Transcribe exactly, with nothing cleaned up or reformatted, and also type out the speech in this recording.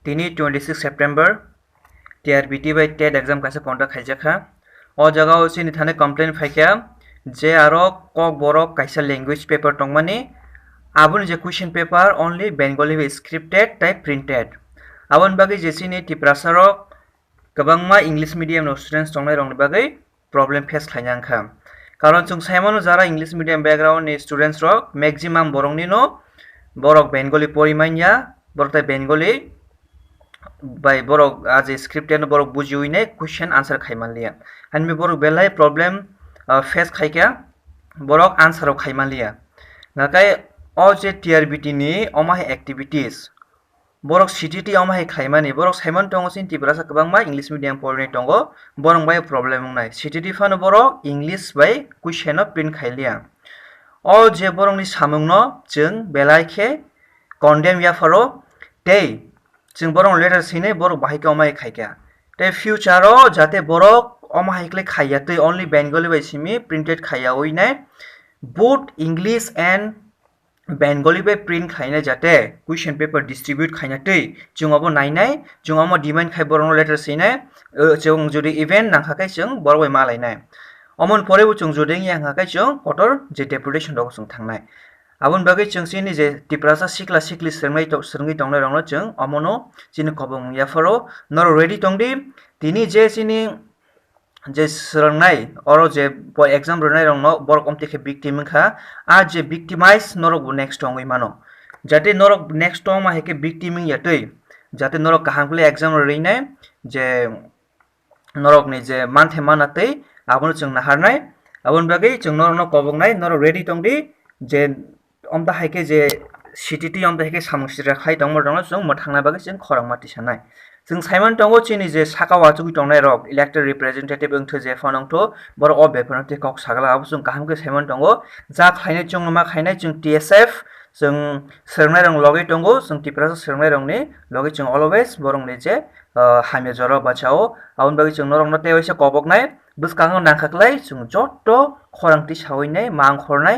Tini twenty six September, T R B T bai TET exam kaisa conduct khaijak kha. O jaga o chini thani complaint phaikha je aro Kokborok kaisa language paper tongmani, aboni je question paper only Bengali bai scripted tai printed. Aboni bagwi je chini Tiprasa rok kwbangma English medium no students tongnai rokni bagwi problem face khlaina wngkha. Karon chwng saimano jara English medium background ni students rok maximum borokni no borok Bengali pori manya, borok tai Bengali bai borok a je script no borok bujiwi nai question answer khai manliya. Hanbi borok belai problem, ah, face khaikha, borok answer rok khai manliya. Nakai o je T R B T ni omo hai activities, borok C T T omo hai khlaimani, borok saimano tongo chini Tiprasa kwbangma English medium porinai tongo, borok bai problem wngnai. C T T phano borok English bai question no print khailiya. O je borokni samungno chwng belai khe condemn yapharo tei chwng borok letter swinai borok bahai khe omo hai khaikha. Tei future o jate borok omo hai khlai khaiya tei only Bengali bai simi printed khaiya oi nai, both English and Bengali bai print khaina jate question paper distribute khaina twi chwng obo nainai, chwng omo demand khai borokno letter swinai, eh, chwng jodi event nangkha khe chwng borok bai malainai. Omoni pore bo chwng jodi wngya wngkha khe chwng kotor je deputation rogo chwng thangnai. Aboni bagwi chwng chini je Tiprasa sikla sikli swrwngwi to-, swrwngwi tongnai rokno chwng omono chini kobong yapharo norok ready tongdi. Tini je chini je swrwngnai, oro je bo exam rwnairokno borok omtwi khe victim wngkha, a je victimize norok bo next wngwi mano. Jate norok next wngma hai khe victim wngya twi, jate norok kaham khlai exam rwinai, je norokni je manthe mana twi abono chwng naharnai, aboni bagwi chwng norokno koboknai, norok ready tongdi, je omta hai khe je C T T omta hai khe samung sitra khai tongma rokno chwng mwthangna bagwi chwng khorang ma tisanai. Chwng saiman tongo chini je saka o achugwi tongnai rok elected representative wngthu je phano wngthu borok o bepar no tei kok sagala abo chwng kaham khe saiman tongo. Ja khlainai chwng ma khainai chwng T S F chwng swrwngnai rok logwi tongo, chwng Tiprasa swrwngnai rokni logwi chwng always borokni je, ah, hamya jora bachao aboni bagwi chwng norokno tei waisa koboknai bwskango nangkha khlai chwng joto khorang tisawi nai ma wngkhornai.